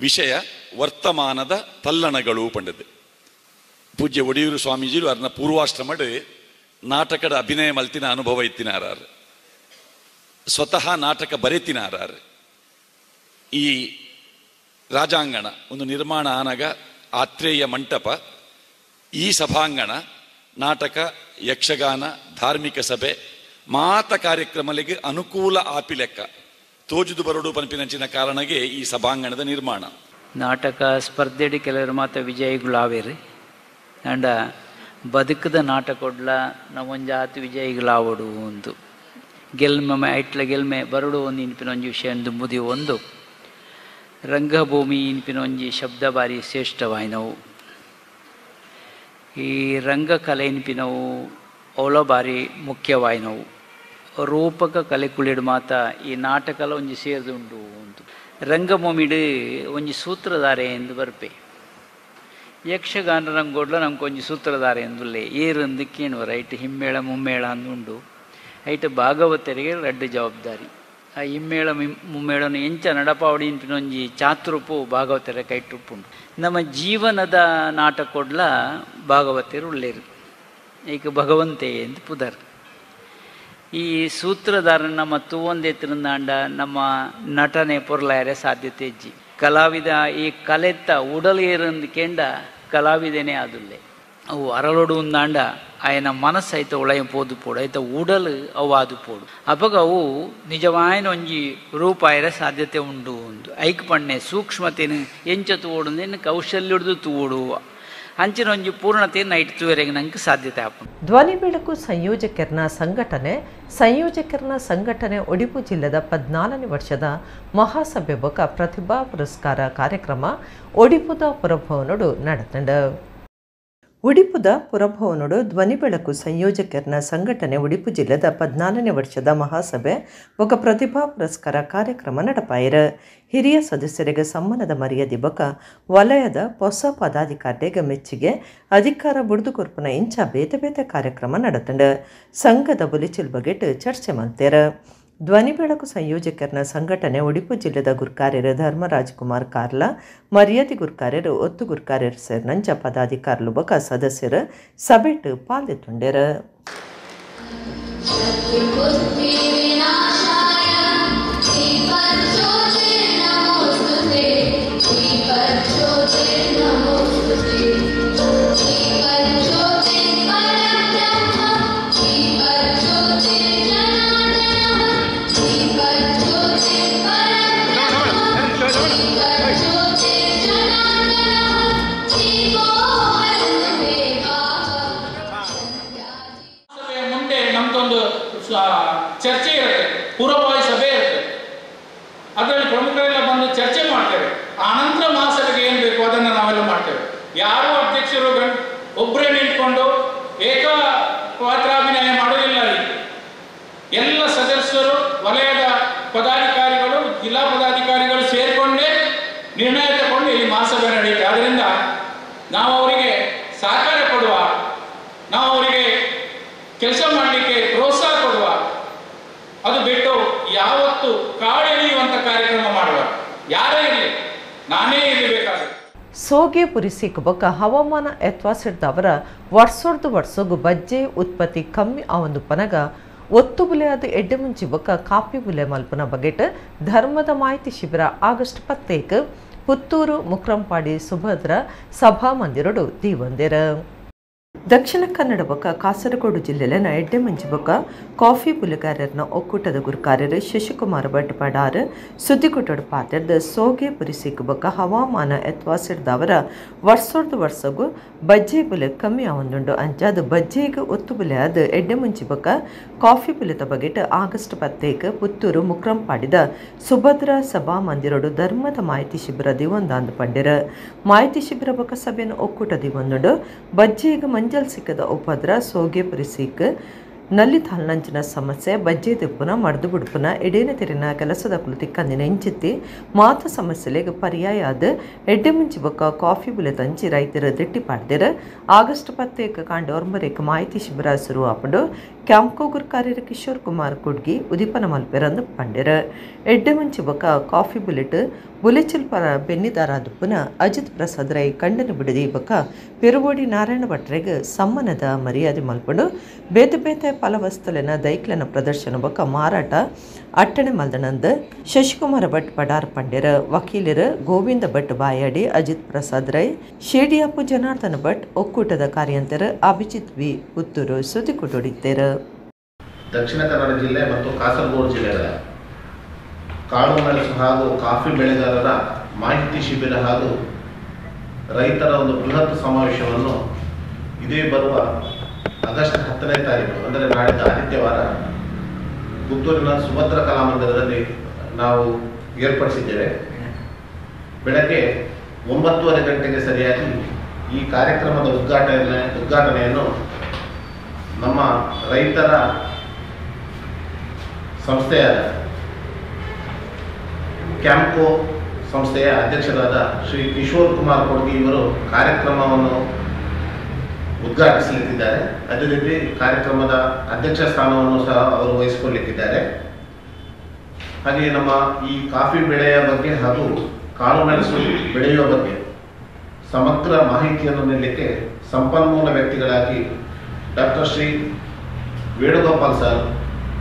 ವಿಷಯ ವರ್ತಮಾನದ ತಲ್ಲಣಗಳು ಪಂಡದು. ಪೂಜ್ಯ ಒಡಿಯೂರು ಸ್ವಾಮೀಜಿಲು ಅರ್ನ ಪೂರ್ವಾಶ್ರಮಡು ನಾಟಕದ ಅಭಿನಯ ಮಲ್ತಿನ ಅನುಭವ ಇತ್ತಿನಾರಾರು, ಸ್ವತಃ ನಾಟಕ ಬರೆತಿನಾರಾರು. ಈ ರಾಜಾಂಗಣ ಒಂದು ನಿರ್ಮಾಣ ಆನಗ ಆತ್ರೇಯ ಮಂಟಪ, ಈ ಸಭಾಂಗಣ ನಾಟಕ, ಯಕ್ಷಗಾನ, ಧಾರ್ಮಿಕ ಸಭೆ ಮಾತ ಕಾರ್ಯಕ್ರಮಗಳಿಗೆ ಅನುಕೂಲ ಆಪಿ ಲೆಕ್ಕ ತೋಜುದು ಬರೋಡು ಪಂಪಿನಂಚಿನ ಕಾರಣಗೆ ಈ ಸಭಾಂಗಣದ ನಿರ್ಮಾಣ. ನಾಟಕ ಸ್ಪರ್ಧೆಡಿ ಕೆಲವರು ಮಾತ್ರ ವಿಜಯಿಗಳಾವೇರಿ, ಅಂಡ ಬದುಕದ ನಾಟಕೊಡ್ಲ ನಾವೊಂಜಾತಿ ವಿಜಯಿಗಳಾವಡು ಒಂದು ಗೆಲ್ಮೆ ಐಟ್ಲ ಗೆಲ್ಮೆ ಬರಡು ಒಂದು ಇನ್ಪಿನ ಒಂಜಿ ವಿಷಯ ದುಂಬುದಿ ಒಂದು ರಂಗಭೂಮಿ ಇನ್ಪಿನ ಒಂಜಿ ಶಬ್ದ ಬಾರಿ ಶ್ರೇಷ್ಠವಾಯಿನವು. ಈ ರಂಗಕಲೆ ಇನ್ಪಿನವು ಅವಳ ಬಾರಿ ಮುಖ್ಯವಾಯಿನವು. ರೂಪಕ ಕಲೆ ಕುಳಿಡು ಮಾತ ಈ ನಾಟಕಲ ಒಂಜಿ ಸೇರಿದುಂಡು ಉಂಟು. ರಂಗಭೂಮಿಡು ಒಂಜಿ ಸೂತ್ರಧಾರೆ ಎಂದು ಬರ್ಪೆ. ಯಕ್ಷಗಾನ ರಂಗೋಡ್ಲ ನಮ್ಗೆ ಒಂಜಿ ಸೂತ್ರಧಾರೆ ಎಂದುಲ್ಲೆ ಏರಂದು ಕೇಣುವ ರೈಟ್ ಹಿಮ್ಮೇಳ ಮುಮ್ಮೇಳ ಅಂದುಂಡು. ಐಟ್ ಭಾಗವತರಿಗೆ ರಡ್ಡು ಜವಾಬ್ದಾರಿ. ಆ ಹಿಮ್ಮೇಳ ಮುಮ್ಮೇಳನ ಎಂಚ ನಡಪಾವಡಿ ಒಂಜಿ ಚಾತುರುಪು ಭಾಗವತರ ಕೈಟುಪ್ಪುಂಡು. ನಮ್ಮ ಜೀವನದ ನಾಟಕೊಡ್ಲ ಭಾಗವತರು ಉಳ್ಳೇರು, ಈಗ ಭಗವಂತೆ ಎಂದು ಪುದರ್. ಈ ಸೂತ್ರಧಾರನ ಮತ್ತು ಒಂದೆತ್ತಿರಂದಾಂಡ ನಮ್ಮ ನಟನೆ ಪೊರ್ಲಾಯರೆ ಸಾಧ್ಯತೆ ಹೆಜ್ಜಿ. ಕಲಾವಿದ ಈ ಕಲೆತ್ತ ಉಡಲ್ ಏರಂದು ಕೇಂಡ ಕಲಾವಿದನೇ ಆದುಲ್ಲೆ. ಅವು ಅರಳೊಡು ಉಂದಾಂಡ ಆಯನ ಮನಸ್ಸು ಐತ ಉಳಯ ಪೋದು ಪೋಡು, ಐತ ಉಡಲು ಅವು ಆದು ಪೋಡು. ಅಪಗ ಅವು ನಿಜವಾಯನ ಒಂಜಿ ರೂಪಾಯರ ಸಾಧ್ಯತೆ ಉಂಡು ಒಂದು ಐಕ್ ಪಣ್ಣೆ ಸೂಕ್ಷ್ಮತೆನು ಎಂಚ ತೂಡು ಕೌಶಲ್ಯಡ್ದು ತೂಡು. ಅಂಚಿನ ಒಂಜಿ ಪೂರ್ಣತೆ ನೈಟ್ ತೂವರೆಗೆ ನಂಗೆ ಸಾಧ್ಯತೆ ಆಪುಂಡು. ಧ್ವನಿ ಬೆಳಕು ಸಂಯೋಜಕರ್ನ ಸಂಘಟನೆ ಒಡಿಪು ಜಿಲ್ಲೆದ 14ನೇ ವರ್ಷದ ಮಹಾಸಭೆ ಬೊಕ ಪ್ರತಿಭಾ ಪುರಸ್ಕಾರ ಕಾರ್ಯಕ್ರಮ ಒಡಿಪುದ ಪುರಭವನಡು ನಡೆತಂಡು. ಉಡಿಪುದ ಪುರಭವನಡು ಧ್ವನಿ ಬೆಳಕು ಸಂಯೋಜಕರ್ನ ಸಂಘಟನೆ ಉಡುಪು ಜಿಲ್ಲೆದ 14ನೇ ವರ್ಷದ ಮಹಾಸಭೆ ಬೊಕ ಪ್ರತಿಭಾ ಪುರಸ್ಕಾರ ಕಾರ್ಯಕ್ರಮ ನಡಪಾಯಿರು. ಹಿರಿಯ ಸದಸ್ಯರಿಗೆ ಸಮ್ಮಾನದ ಮರ್ಯಾದೆ ಬೊಕ ವಲಯದ ಹೊಸ ಪದಾಧಿಕಾರಿಗೆ ಮೆಚ್ಚುಗೆ ಅಧಿಕಾರ ಬುಡ್ದು ಕೊರ್ಪುನ ಇಂಚ ಬೇತೆ ಬೇತೆ ಕಾರ್ಯಕ್ರಮ ನಡತಂಡು. ಸಂಘದ ಬುಲಿಚಿಲ್ ಬಗೆಟ್ ಚರ್ಚೆ ಮಲ್ತೇರು. ಧ್ವನಿ ಬೆಳಕು ಸಂಯೋಜಕರ್ನ ಸಂಘಟನೆ ಉಡುಪು ಜಿಲ್ಲೆದ ಗುರ್ಕಾರ್ಯರು ಧರ್ಮರಾಜ್ ಕುಮಾರ್ ಕಾರ್ಲ, ಮರ್ಯಾದೆ ಗುರ್ಕಾರ್ಯರು ಒತ್ತು ಗುರ್ಕಾರ್ಯರು ಸೇರಿನಂಚ ಪದಾಧಿಕಾರುಲು ಬೊಕ ಸದಸ್ಯರು ಸಭೆಟ್ ಪಾಲ್ದೆತ್ತುಂಡೆರು. ಚರ್ಚೆ ಇರುತ್ತೆ, ಪೂರ್ವಭಾವಿ ಸಭೆ ಇರುತ್ತೆ, ಅದರಲ್ಲಿ ಪ್ರಮುಖರೆಲ್ಲ ಬಂದು ಚರ್ಚೆ ಮಾಡ್ತೇವೆ. ಆನಂತರ ಮಹಾಸಭೆಗೆ ಏನು ಬೇಕು ಅದನ್ನು ನಾವೆಲ್ಲ ಮಾಡ್ತೇವೆ. ಯಾರು ಅಧ್ಯಕ್ಷರು ಒಬ್ಬರೇ ನಿಂತ್ಕೊಂಡು ಏಕ ಪಾತ್ರಾಭಿನಯ ಮಾಡೋದಿಲ್ಲ. ಅಲ್ಲಿ ಎಲ್ಲ ಸದಸ್ಯರು, ವಲಯದ ಪದಾಧಿಕಾರಿಗಳು, ಜಿಲ್ಲಾ ಪದಾಧಿಕಾರಿಗಳು ಸೇರಿಕೊಂಡೇ ನಿರ್ಣಯ ತಗೊಂಡು ಇಲ್ಲಿ ಮಹಾಸಭೆ ನಡೆಯುತ್ತೆ. ಆದ್ದರಿಂದ ನಾವು ಅವರಿಗೆ ಸಹಕಾರ ಕೊಡುವ, ನಾವು ಅವರಿಗೆ ಕೆಲಸ ಮಾಡಲಿಕ್ಕೆ ಪ್ರೋತ್ಸಾಹ ಕೊಡುವ, ಅದು ಬಿಟ್ಟು ಯಾವತ್ತು ಕಾಡೆಳೆಯುವಂಥ ಕಾರ್ಯಕ್ರಮ ಮಾಡುವ ಯಾರೇ ಇರಲಿ, ನಾನೇ ಇರಬೇಕಾದ್ರೆ. ಸೋಗೆ ಪುರಿಸಿಕ್ ಬೊಕ್ಕ ಹವಾಮಾನ ಎತ್ವಾಸಿಡ್ದವರ ವರ್ಷೊಡ್ದು ವರ್ಷಗು ಬಜ್ಜೆ ಉತ್ಪತ್ತಿ ಕಮ್ಮಿ ಆವೊಂದು ಪನಗ ಒತ್ತು ಬುಲೆ ಅದು ಎಡ್ಡೆ ಮುಂಚಿ ಬೊಕ್ಕ ಕಾಪಿ ಬುಲೆ ಮಲ್ಪನ ಬಗೆಟ್ ಧರ್ಮದ ಮಾಹಿತಿ ಶಿಬಿರ ಆಗಸ್ಟ್ 10 ಪುತ್ತೂರು ಮುಕ್ರಂಪಾಡಿ ಸುಭದ್ರ ಸಭಾ ಮಂದಿರಡು ದೀವಂದಿರ. ದಕ್ಷಿಣ ಕನ್ನಡ ಬೊಕ್ಕ ಕಾಸರಗೋಡು ಜಿಲ್ಲೆಲಿನ ಎಡ್ಡೆ ಮಂಚಿ ಬೊಕ್ಕ ಕಾಫಿ ಬುಲೆಗಾರರ್ನ ಒಕ್ಕೂಟದ ಗುರುಕಾರ್ಯರು ಶಶಿಕುಮಾರ್ ಭಟ್ ಪಡಾರ್ ಸುದ್ದಿಗುಟ್ಟಡು ಪಾತೆರ್ದ ಸೋಗೆ ಪುರಿಸಿಕ್ ಬೊಕ್ಕ ಹವಾಮಾನ ಎತ್ವಾಸಿಡ್ದವರ ವರ್ಷೊಡ್ದು ವರ್ಷಗು ಬಜ್ಜೆ ಬುಲೆ ಕಮ್ಮಿ ಆವೊಂದುಂಡು. ಅಂಚಾದ ಬಜ್ಜೆಗೆ ಒತ್ತು ಬುಲೆ ಅದು ಎಡ್ಡೆ ಮುಂಚಿ ಬೊಕ್ಕ ಕಾಫಿ ಬುಲೆತ ಬಗೆಟ್ ಆಗಸ್ಟ್ 10 ಪುತ್ತೂರು ಮುಕ್ರಂಪಾಡಿದ ಸುಭದ್ರ ಸಭಾ ಮಂದಿರಡು ಧರ್ಮದ ಮಾಹಿತಿ ಶಿಬಿರ ದಿವೊಂದಾಂದು ಪಂಡಿರ. ಮಾಹಿತಿ ಶಿಬಿರ ಬೊಕ್ಕ ಸಭೆಯನ್ನು ಒಕ್ಕೂಟ ದಿವೊಂದುಂಡು. ಬಜ್ಜೆಗೆ ಮಂಜಲ್ ಸಿಕ್ಕದ ಉಪದ್ರ, ಸೋಗೆ ಪುರಿಸಿಕ್ ನಲ್ಲಿ ತಾಲ್ನಂಚಿನ ಸಮಸ್ಯೆ, ಬಜ್ಜೆ ದಿಪ್ಪುನ ಮಡ್ದು ಬುಡುಪುನ ಎಡೇನ ತೆರಿನ ಕೆಲಸದ ಕುಲು ತಿಕ್ಕಂದಿನ ಇಂಚಿತ್ತಿ ಮಾತ ಸಮಸ್ಯೆಲೆಗ್ ಪರ್ಯಾಯ ಆದ್ ಎಡ್ಡೆ ಮುಂಚಿ ಬೊಕ್ಕ ಕಾಫಿ ಬುಲೆ ತಂಚಿ ರೈತರು ದಿಟ್ಟಿ ಪಾಡ್ದಿರು. ಆಗಸ್ಟ್ 10 ಕಾಂಡ 9 ಮಾಹಿತಿ ಶಿಬಿರ ಶುರು ಆಪುಂಡು. ಕ್ಯಾಂಪ್ಕೋ ಗುರ್ಕಾರ್ಯರು ಕಿಶೋರ್ ಕುಮಾರ್ ಕುಡ್ಗಿ ಉದಿಪನ ಮಲ್ಪೆರಂದು ಪಂಡಿರು. ಎಡ್ಡೆ ಮುಂಚಿ ಬೊಕ್ಕ ಕಾಫಿ ಬುಲೆಟ್ ಬುಲೆಚಿಲ್ ಪರ ಬೆನ್ನಿದಾರ ದುಪ್ಪುನ ಅಜಿತ್ ಪ್ರಸಾದ್ ರೈ ಕಂಡನ ಬಿಡದಿ ಬೊಕ್ಕ ಪೆರುವೋಡಿ ನಾರಾಯಣ ಭಟ್ರೆಗ್ ಸಮ್ಮಾನದ ಮರ್ಯಾದೆ ಮಲ್ಪುಂಡು. ಬೇತೆ ಬೇತೆ ಫಲವಸ್ತುಲೆನ ದೈಕ್ಲೆನ ಪ್ರದರ್ಶನ ಬೊಕ್ಕ ಮಾರಾಟ ಅಟ್ಟಣೆ ಮಲ್ದನಂದ್ ಶಶಿಕುಮಾರ ಭಟ್ ಪಡಾರ್ ಪಂಡಿರ. ವಕೀಲರು ಗೋವಿಂದ ಭಟ್ ಬಾಯಾಡಿ, ಅಜಿತ್ ಪ್ರಸಾದ್ ರೈ, ಶೇಡಿಯಾಪು ಜನಾರ್ದನ ಭಟ್, ಒಕ್ಕೂಟದ ಕಾರ್ಯಂತರು ಅಭಿಜಿತ್ ವಿ ಪುತ್ತೂರು ಸುದ್ದಿಕೂಟೊಡಿತ್ತೇರು. ದಕ್ಷಿಣ ಕನ್ನಡ ಜಿಲ್ಲೆ ಮತ್ತು ಕಾಸರಗೋಡು ಜಿಲ್ಲೆಗಳ ಕಾಳು ಮೆಣಸು ಹಾಗೂ ಕಾಫಿ ಬೆಳೆಗಾರರ ಮಾಹಿತಿ ಶಿಬಿರ ಹಾಗೂ ರೈತರ ಒಂದು ಬೃಹತ್ ಸಮಾವೇಶವನ್ನು ಇದೇ ಬರುವ ಆಗಸ್ಟ್ 10ನೇ ತಾರೀಕು ಅಂದರೆ ನಾಡಿದ್ದ ಆದಿತ್ಯವಾರ ಪುತ್ತೂರಿನ ಸುಭದ್ರ ಕಲಾಮಂದಿರದಲ್ಲಿ ನಾವು ಏರ್ಪಡಿಸಿದ್ದೇವೆ. ಬೆಳಗ್ಗೆ 9:30 ಗಂಟೆಗೆ ಸರಿಯಾಗಿ ಈ ಕಾರ್ಯಕ್ರಮದ ಉದ್ಘಾಟನೆಯನ್ನು ನಮ್ಮ ರೈತರ ಸಂಸ್ಥೆಯಾದ ಕ್ಯಾಂಪ್ಕೋ ಸಂಸ್ಥೆಯ ಅಧ್ಯಕ್ಷರಾದ ಶ್ರೀ ಕಿಶೋರ್ ಕುಮಾರ್ ಕೊಡ್ಗಿ ಇವರು ಕಾರ್ಯಕ್ರಮವನ್ನು ಉದ್ಘಾಟಿಸಲಿದ್ದಾರೆ. ಅದೇ ರೀತಿ ಕಾರ್ಯಕ್ರಮದ ಅಧ್ಯಕ್ಷ ಸ್ಥಾನವನ್ನು ಸಹ ಅವರು ವಹಿಸಿಕೊಳ್ಳಲಿಕ್ಕಿದ್ದಾರೆ. ಹಾಗೆಯೇ ನಮ್ಮ ಈ ಕಾಫಿ ಬೆಳೆಯ ಬಗ್ಗೆ ಹಾಗೂ ಕಾಳುಮೆಣಸು ಬೆಳೆಯುವ ಬಗ್ಗೆ ಸಮಗ್ರ ಮಾಹಿತಿಯನ್ನು ನೀಡಲಿಕ್ಕೆ ಸಂಪನ್ಮೂಲ ವ್ಯಕ್ತಿಗಳಾಗಿ ಡಾಕ್ಟರ್ ಶ್ರೀ ವೇಣುಗೋಪಾಲ್ ಸರ್,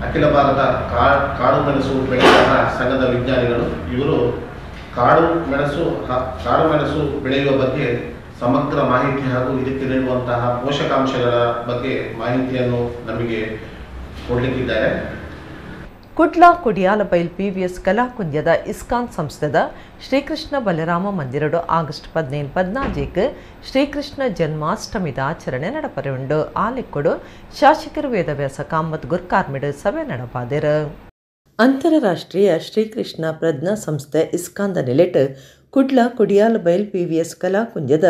ಅಖಿಲ ಭಾರತ ಕಾಳುಮೆಣಸು ಬೆಳೆಗಾರರ ಸಂಘದ ವಿಜ್ಞಾನಿಗಳು, ಇವರು ಕಾಳುಮೆಣಸು ಬೆಳೆಯುವ ಬಗ್ಗೆ ಸಮಗ್ರ ಮಾಹಿತಿ ಹಾಗೂ ಇದಕ್ಕೆ ನೀಡುವಂತಹ ಪೋಷಕಾಂಶಗಳ ಬಗ್ಗೆ ಮಾಹಿತಿಯನ್ನು ನಮಗೆ ಕೊಡಲಿಕ್ಕಿದ್ದಾರೆ. ಕುಡ್ಲ ಕೊಡಿಯಾಲಬೈಲ್ ಪಿವಿಎಸ್ ಕಲಾಕುಂಜದ ಇಸ್ಕಾನ್ ಸಂಸ್ಥೆದ ಶ್ರೀಕೃಷ್ಣ ಬಲರಾಮ ಮಂದಿರಡು ಆಗಸ್ಟ್ 15 14ಕ್ಕೆ ಶ್ರೀಕೃಷ್ಣ ಜನ್ಮಾಷ್ಟಮಿದ ಆಚರಣೆ ನಡಪರೆ ಉಂಡು. ಆಲಿಕ್ಕುಡು ಶಾಸಕರು ವೇದವ್ಯಾಸ ಕಾಮತ್ ಗುರ್ಕಾರ್ಮಿಡು ಸಭೆ ನಡಪಾದೆರು. ಅಂತಾರಾಷ್ಟ್ರೀಯ ಶ್ರೀಕೃಷ್ಣ ಪ್ರಜ್ಞಾ ಸಂಸ್ಥೆ ಇಸ್ಕಾನ್ದ ನಿಲೆಟ್ ಕುಡ್ಲ ಕೊಡಿಯಾಲಬೈಲ್ ಪಿವಿಎಸ್ ಕಲಾಕುಂಜದ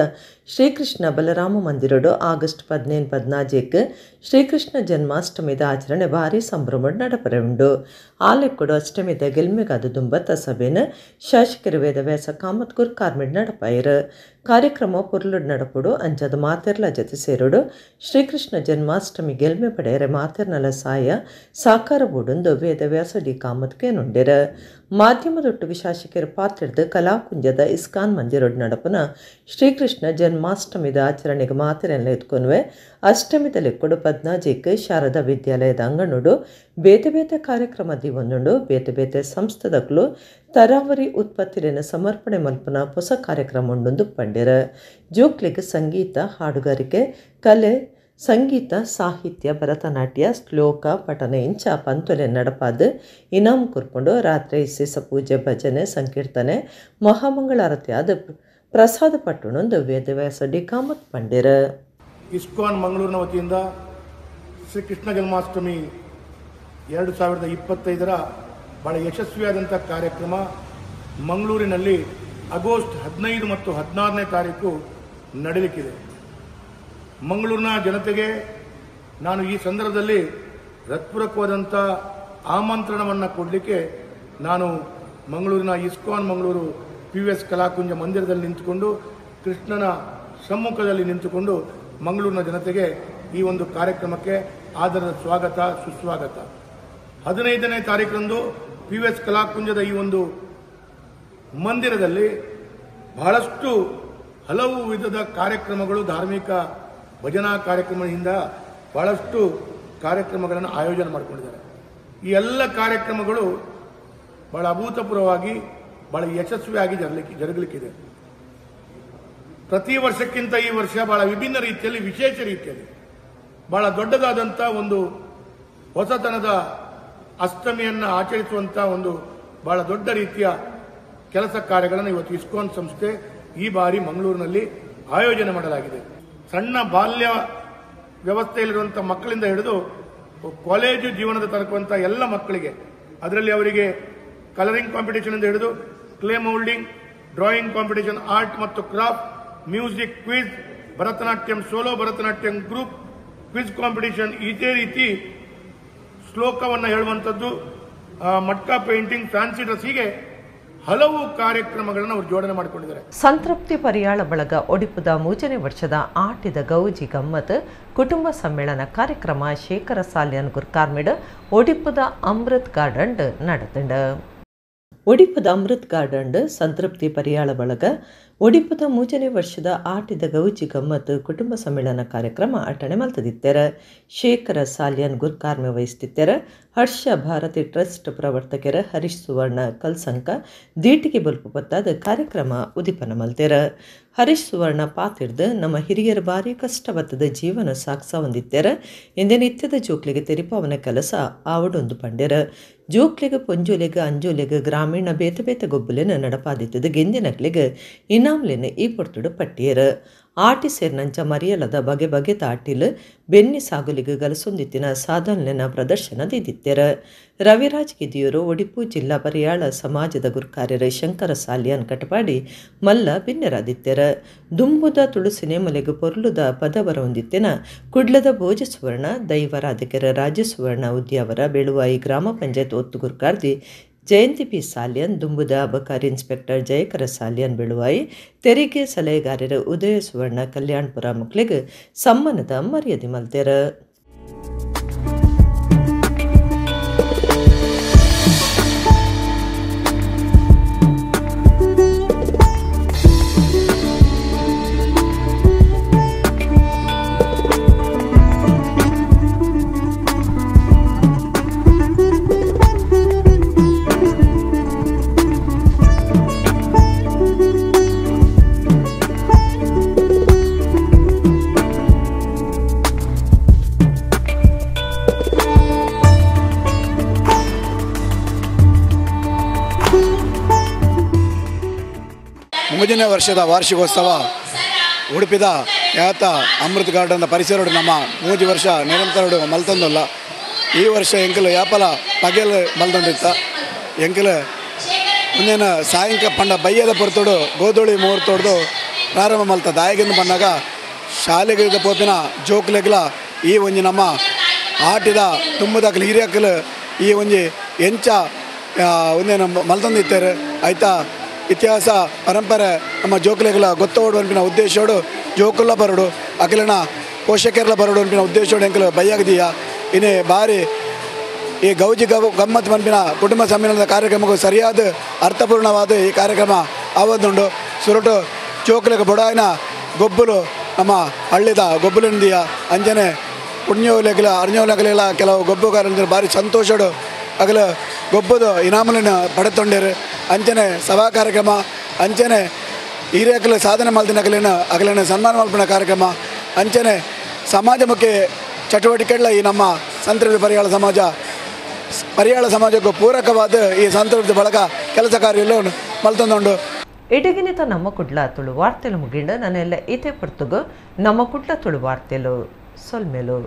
ಶ್ರೀಕೃಷ್ಣ ಬಲರಾಮ ಮಂದಿರಡು ಆಗಸ್ಟ್ 15 14ಕ್ಕೆ ಶ್ರೀಕೃಷ್ಣ ಜನ್ಮಾಷ್ಟಮಿದ ಆಚರಣೆ ಭಾರಿ ಸಂಭ್ರಮ ನಡಪರೆ ಉಂಡು. ಆಲೆಕ್ಕುಡು ಅಷ್ಟಮಿದ ಗೆಲ್ಮೆಗಾದ ದುಂಬತ್ತ ಸಭೆನ ಶಾಸಕರು ವೇದವ್ಯಾಸ ಕಾಮತ್ ಗುರ್ಕಾರ್ಮಿಡ್ ನಡಪಾಯರು. ಕಾರ್ಯಕ್ರಮ ಪೊರ್ಲುಡ್ ನಡಪುಡು ಅಂಚದ ಮಾತೆರ್ಲ ಜತೆ ಸೇರುಡು ಶ್ರೀಕೃಷ್ಣ ಜನ್ಮಾಷ್ಟಮಿ ಗೆಲ್ಮೆ ಪಡೆಯರೆ ಮಾತೆರ್ನಲ ಸಾಯ ಸಾಕಾರ ಬೋಡುಂದು ವೇದವ್ಯಾಸ ಡಿ ಕಾಮತ್ ಕೇನುಂಡಿರ. ಮಾಧ್ಯಮದೊಟ್ಟಿಗೆ ಶಾಸಕರು ಪಾತ್ರೆಡ್ದು ಕಲಾಕುಂಜದ ಇಸ್ಕಾನ್ ಮಂದಿರೊಡ್ ನಡಪುನ ಶ್ರೀಕೃಷ್ಣ ಜನ್ಮಾಷ್ಟಮಿದ ಆಚರಣೆಗೆ ಮಾತೆರೆಲ್ಲ ಎತ್ಕೊನ್ವೆ. ಅಷ್ಟಮಿದ ಲೆಕ್ಕುಡು 14ಕ್ಕೆ ಶಾರದಾ ವಿದ್ಯಾಲಯದ ಅಂಗಣುಡು ಬೇತೆ ಬೇತೆ ಕಾರ್ಯಕ್ರಮ ದಿವೊಂದುಂಡು. ಬೇತೆ ಬೇತೆ ಸಂಸ್ಥೆದಕ್ಲು ತರಾವರಿ ಉತ್ಪತ್ತಿನ ಸಮರ್ಪಣೆ ಮಲ್ಪನ ಹೊಸ ಕಾರ್ಯಕ್ರಮ ಉಂಡೊಂದು ಪಂಡಿರ. ಜೋಕ್ಲಿಗೆ ಸಂಗೀತ, ಹಾಡುಗಾರಿಕೆ, ಕಲೆ, ಸಂಗೀತ, ಸಾಹಿತ್ಯ, ಭರತನಾಟ್ಯ, ಶ್ಲೋಕ ಪಠಣ ಇಂಚ ಪಂತೊಲೆ ನಡಪಾದ ಇನಾಮ್ ಕೊರ್ಪುಂಡು. ರಾತ್ರಿ ಇಸೇಸ ಪೂಜೆ, ಭಜನೆ, ಸಂಕೀರ್ತನೆ, ಮಹಾಮಂಗಳಾರತಿ ಆದ ಪ್ರಸಾದ ಪಟ್ಟಣೊಂದು ವೇದವ್ಯಾಸ ಡಿ ಕಾಮತ್ ಪಂಡಿರ. ಇಸ್ಕಾನ್ ಮಂಗಳೂರಿನ ವತಿಯಿಂದ ಶ್ರೀ ಕೃಷ್ಣ ಜನ್ಮಾಷ್ಟಮಿ 2025ರ ಬಹಳ ಯಶಸ್ವಿಯಾದಂಥ ಕಾರ್ಯಕ್ರಮ ಮಂಗಳೂರಿನಲ್ಲಿ ಆಗಸ್ಟ್ 15 ಮತ್ತು 16ನೇ ತಾರೀಕು ನಡೆಯಲಿಕ್ಕಿದೆ. ಮಂಗಳೂರಿನ ಜನತೆಗೆ ನಾನು ಈ ಸಂದರ್ಭದಲ್ಲಿ ಹೃತ್ಪೂರ್ವಕವಾದಂಥ ಆಮಂತ್ರಣವನ್ನು ಕೊಡಲಿಕ್ಕೆ ನಾನು ಮಂಗಳೂರಿನ ಇಸ್ಕಾನ್ ಮಂಗಳೂರು PVS Kalakunja ಮಂದಿರದಲ್ಲಿ ನಿಂತುಕೊಂಡು, ಕೃಷ್ಣನ ಸಮ್ಮುಖದಲ್ಲಿ ನಿಂತುಕೊಂಡು ಮಂಗಳೂರಿನ ಜನತೆಗೆ ಈ ಒಂದು ಕಾರ್ಯಕ್ರಮಕ್ಕೆ ಆದರದ ಸ್ವಾಗತ, ಸುಸ್ವಾಗತ. 15ನೇ ತಾರೀಕರಂದು PVS ಕಲಾಕುಂಜದ ಈ ಒಂದು ಮಂದಿರದಲ್ಲಿ ಬಹಳಷ್ಟು ಹಲವು ವಿಧದ ಕಾರ್ಯಕ್ರಮಗಳು, ಧಾರ್ಮಿಕ ಭಜನಾ ಕಾರ್ಯಕ್ರಮದಿಂದ ಬಹಳಷ್ಟು ಕಾರ್ಯಕ್ರಮಗಳನ್ನು ಆಯೋಜನೆ ಮಾಡಿಕೊಂಡಿದ್ದಾರೆ. ಈ ಎಲ್ಲ ಕಾರ್ಯಕ್ರಮಗಳು ಬಹಳ ಅಭೂತಪೂರ್ವವಾಗಿ, ಬಹಳ ಯಶಸ್ವಿಯಾಗಿ ಜರುಗಲಿಕ್ಕಿದೆ. ಪ್ರತಿ ವರ್ಷಕ್ಕಿಂತ ಈ ವರ್ಷ ಬಹಳ ವಿಭಿನ್ನ ರೀತಿಯಲ್ಲಿ, ವಿಶೇಷ ರೀತಿಯಲ್ಲಿ, ಬಹಳ ದೊಡ್ಡದಾದಂಥ ಒಂದು ಹೊಸತನದ ಅಷ್ಟಮಿಯನ್ನು ಆಚರಿಸುವಂಥ ಒಂದು ಬಹಳ ದೊಡ್ಡ ರೀತಿಯ ಕೆಲಸ ಕಾರ್ಯಗಳನ್ನು ಇವತ್ತು ಇಸ್ಕಾನ್ ಸಂಸ್ಥೆ ಈ ಬಾರಿ ಮಂಗಳೂರಿನಲ್ಲಿ ಆಯೋಜನೆ ಮಾಡಲಾಗಿದೆ. ಸಣ್ಣ ಬಾಲ್ಯ ವ್ಯವಸ್ಥೆಯಲ್ಲಿರುವಂಥ ಮಕ್ಕಳಿಂದ ಹಿಡಿದು ಕಾಲೇಜು ಜೀವನದ ತಲುಪುವಂಥ ಎಲ್ಲ ಮಕ್ಕಳಿಗೆ, ಅದರಲ್ಲಿ ಅವರಿಗೆ ಕಲರಿಂಗ್ ಕಾಂಪಿಟೇಷನ್ ಇಂದ ಹಿಡಿದು clay moulding, drawing competition, art ಮತ್ತು craft, music quiz, Bharatanatyam solo, Bharatanatyam group quiz competition, ಇದೇ ರೀತಿ ಶ್ಲೋಕವನ್ನು ಹೇಳುವಂಥದ್ದು, ಮಟ್ಕಾ ಪೇಂಟಿಂಗ್, ಫ್ಯಾನ್ಸಿ ಡ್ರೆಸ್, ಹೀಗೆ ಹಲವು ಕಾರ್ಯಕ್ರಮಗಳನ್ನು ಅವರು ಜೋಡಣೆ ಮಾಡಿಕೊಂಡಿದ್ದಾರೆ. ಸಂತೃಪ್ತಿ ಪರಿಯಾಳ ಬಳಗ ಒಡಿಪುದ 3ನೇ ವರ್ಷದ ಆಟಿದ ಗೌಜಿ ಗಮ್ಮತ್ ಕುಟುಂಬ ಸಮ್ಮೇಳನ ಕಾರ್ಯಕ್ರಮ ಶೇಖರ ಸಾಲ್ಯನ್ ಗುರ್ಕಾರ್ಮಿಡ್ ಒಡಿಪುದ ಅಮೃತ್ ಗಾರ್ಡನ್ ನಡೆತಂಡ. ಒಡಿಪುದ ಅಮೃತ್ ಗಾರ್ಡನ್ ಸಂತೃಪ್ತಿ ಪರಿಯಾಳ ಬಳಗ ಒಡಿಪುದ 3ನೇ ವರ್ಷದ ಆಟಿದ ಗೌಜಿ ಗಮ್ಮತ್ ಕುಟುಂಬ ಸಮ್ಮೇಳನ ಕಾರ್ಯಕ್ರಮ ಅಟ್ಟಣೆ ಮಲ್ತದಿತ್ತೆರ. ಶೇಖರ ಸಾಲ್ಯನ್ ಗುರ್ಕಾರ್ಮೆ ವಹಿಸ್ತಿತ್ತೆರ. ಹರ್ಷ ಭಾರತಿ ಟ್ರಸ್ಟ್ ಪ್ರವರ್ತಕರ ಹರೀಶ್ ಸುವರ್ಣ ಕಲ್ಸಂಕ ದೀಟಿಗೆ ಬಲ್ಪು ಪತ್ತಾದ ಕಾರ್ಯಕ್ರಮ ಉದಿಪನ ಮಲ್ತೆರ. ಹರೀಶ್ ಸುವರ್ಣ ಪಾತಿರ್ದು ನಮ್ಮ ಹಿರಿಯರ ಭಾರಿ ಕಷ್ಟ ಬತ್ತದ ಜೀವನ ಸಾಕ್ಸ ಹೊಂದಿತ್ತೆರ. ಎಂದೇ ನಿತ್ಯದ ಜೋಕ್ಲಿಗೆ ತೆರಿಪಾವನ ಕೆಲಸ ಆವಡೊಂದು ಪಂಡೆರ. ಜೋಕ್ಲಿಗೆ ಪೊಂಜೋಲೆಗೆ ಅಂಜೋಲೆಗೆ ಗ್ರಾಮೀಣ ಬೇತೆ ಬೇತೆ ಗೊಬ್ಬುಲೆನ ನಡಪಾದಿತ್ತದ ಗೆಂದಿನಕ್ಲಿಗೆ ಇನಾಮ್ಲೆನ ಈ ಪೊರ್ತುಡು ಪಟ್ಟಿಯರ. ಆಟಿ ಸೇರ್ನಂಚ ಮರಿಯಲದ ಬಗೆ ಬಗೆ ತಾಟಿಲ್ ಬೆನ್ನಿ ಸಾಗುಲಿಗೆ ಗಲಸೊಂದಿತ್ತಿನ ಸಾಧನೆನ ಪ್ರದರ್ಶನ ದಿದಿತ್ತೆರ. ರವಿರಾಜ್ ಗಿದಿಯೂರು ಒಡಿಪು ಜಿಲ್ಲಾ ಪರಿಯಾಳ ಸಮಾಜದ ಗುರ್ಕಾರ್ಯರ ಶಂಕರ ಸಾಲಿಯನ್ ಕಟಪಾಡಿ ಮಲ್ಲ ಬಿನ್ನೆರಾದಿತ್ತೆರ. ದುಂಬುದ ತುಳಸಿನೆ ಮಲೆಗು ಪೊರ್ಲುದ ಪದ ಬರಹೊಂದಿತ್ತಿನ ಕುಡ್ಲದ ಭೋಜ ಸುವರ್ಣ ದೈವರಾಧಿಕರ ರಾಜಸುವರ್ಣ ಉದ್ಯಾವರ ಬೆಳುವಾಯಿ ಗ್ರಾಮ ಪಂಚಾಯತ್ ಒತ್ತು ಗುರ್ಕಾರ್ದಿ ಜಯಂತಿ ಪಿ ಸಾಲಿಯನ್, ದುಂಬುದ ಅಬಕಾರಿ ಇನ್ಸ್ಪೆಕ್ಟರ್ ಜಯಕರ ಸಾಲಿಯನ್ ಬೆಳುವಾಯಿ, ತೆರಿಗೆ ಸಲಹೆಗಾರರ ಉದಯ ಸುವರ್ಣ ಕಲ್ಯಾಣಪುರ ಮಕ್ಕಳಿಗೆ ಸಮ್ಮಾನದ ಮರ್ಯಾದೆ ಮಲ್ತೆರ. 3ನೇ ವರ್ಷದ ವಾರ್ಷಿಕೋತ್ಸವ ಉಡುಪಿದ ಖ್ಯಾತ ಅಮೃತ ಗಾರ್ಡನ್ ಪರಿಸರಡು ನಮ್ಮ 3 ವರ್ಷ ನಿರಂತರಡು ಮಲ್ತಂದಲ್ಲ. ಈ ವರ್ಷ ಎಂಕಲು ಯಾಪಲ ಪಗೆಲ್ ಮಲ್ತಂದಿತ್ತ ಎಂಕಲು ಮುಂದಿನ ಸಾಯಂಕಾಲ ಪಂಡ ಬಯ್ಯದ ಪೊರ್ತೋಡು ಗೋಧೂಳಿ ಮುಹೂರ್ತೋಡ್ದು ಪ್ರಾರಂಭ ಮಲ್ತ ದಾಯಗಿಂದ ಬಂದಾಗ ಶಾಲೆಗೆ ಪೋಪಿನ ಜೋಕ್ಲೆಗ್ಲ ಈ ಒಂಜಿ ನಮ್ಮ ಆಟಿದ ತುಂಬುದಾಕಲು ಹಿರಿಯಕಲು ಈ ಒಂಜಿ ಎಂಚ ಒಂದೇನು ಮಲ್ತಂದಿತ್ತಾರೆ ಆಯ್ತಾ ಇತಿಹಾಸ ಪರಂಪರೆ ನಮ್ಮ ಜೋಕುಲೆಗ್ಲ ಗೊತ್ತೋಡು ಅನ್ಪಿನ ಉದ್ದೇಶೋಡು ಜೋಕುಲ್ಲ ಬರೋಡು ಅಖಿಲನ ಪೋಷಕರೆಲ್ಲ ಬರೋಡು ಅನ್ಪಿನ ಉದ್ದೇಶೋಡು ಎಂಕಲು ಬಯ್ಯಾಗದೀಯ ಇನ್ನೇ ಬಾರಿ ಈ ಗೌಜಿ ಗಮ್ಮತ್ ಮನ್ಪಿನ ಕುಟುಂಬ ಸಮ್ಮೇಳನದ ಕಾರ್ಯಕ್ರಮಕ್ಕೂ ಸರಿಯಾದ ಅರ್ಥಪೂರ್ಣವಾದ ಈ ಕಾರ್ಯಕ್ರಮ ಆವದ್ದುಂಡು. ಸುರಟು ಜೋಕುಲೆಗ್ ಬೊಡಾಯಿನ ಗೊಬ್ಬಲು ನಮ್ಮ ಹಳ್ಳಿದ ಗೊಬ್ಬಲಿಂದಿಯ ಅಂಜನೆ ಪುಣ್ಯೋಲೆಗ್ಲ ಅರ್ಣ್ಯೋಲೆಗಲೆಲ್ಲ ಕೆಲವು ಗೊಬ್ಬುಗಾರಂದ್ರೆ ಭಾರಿ ಸಂತೋಷಡು ಅಗಲ ಗೊಬ್ಬದು ಇನಾಮಲನ್ನು ಪಡೆತೊಂಡೇರು. ಅಂಚನೆ ಸಭಾ ಕಾರ್ಯಕ್ರಮ ಅಂಚನೆ ಹಿರಿಯಕಲು ಸಾಧನೆ ಮಲ್ದಿನ ಅಗಲೇನ ಅಗಲೇನ ಸನ್ಮಾನ ಮಲ್ಪಿನ ಕಾರ್ಯಕ್ರಮ ಅಂಚನೆ ಸಮಾಜಮುಖಿ ಚಟುವಟಿಕೆಗಳ ಈ ನಮ್ಮ ಸಂತೃಪ್ತಿ ಪರಿಯಾಳ ಸಮಾಜ ಪರಿಯಾಳ ಸಮಾಜಕ್ಕೂ ಪೂರಕವಾದ ಈ ಸಂತೃಪ್ತಿ ಬಳಗ ಕೆಲಸ ಕಾರ್ಯ ಮಲ್ತೊಂದುಂಡು. ಇಡಗಿನಿತ ನಮ್ಮ ಕುಡ್ಲ ತುಳು ವಾರ್ತೆಲು ಮುಗಿಂಡ ನನ್ನೆಲ್ಲ ಇತೆ ಪೊರ್ತುಗು ನಮ್ಮ ಕುಡ್ಲ ತುಳು ವಾರ್ತೆಲು ಸೊಲ್ಮೆಲು.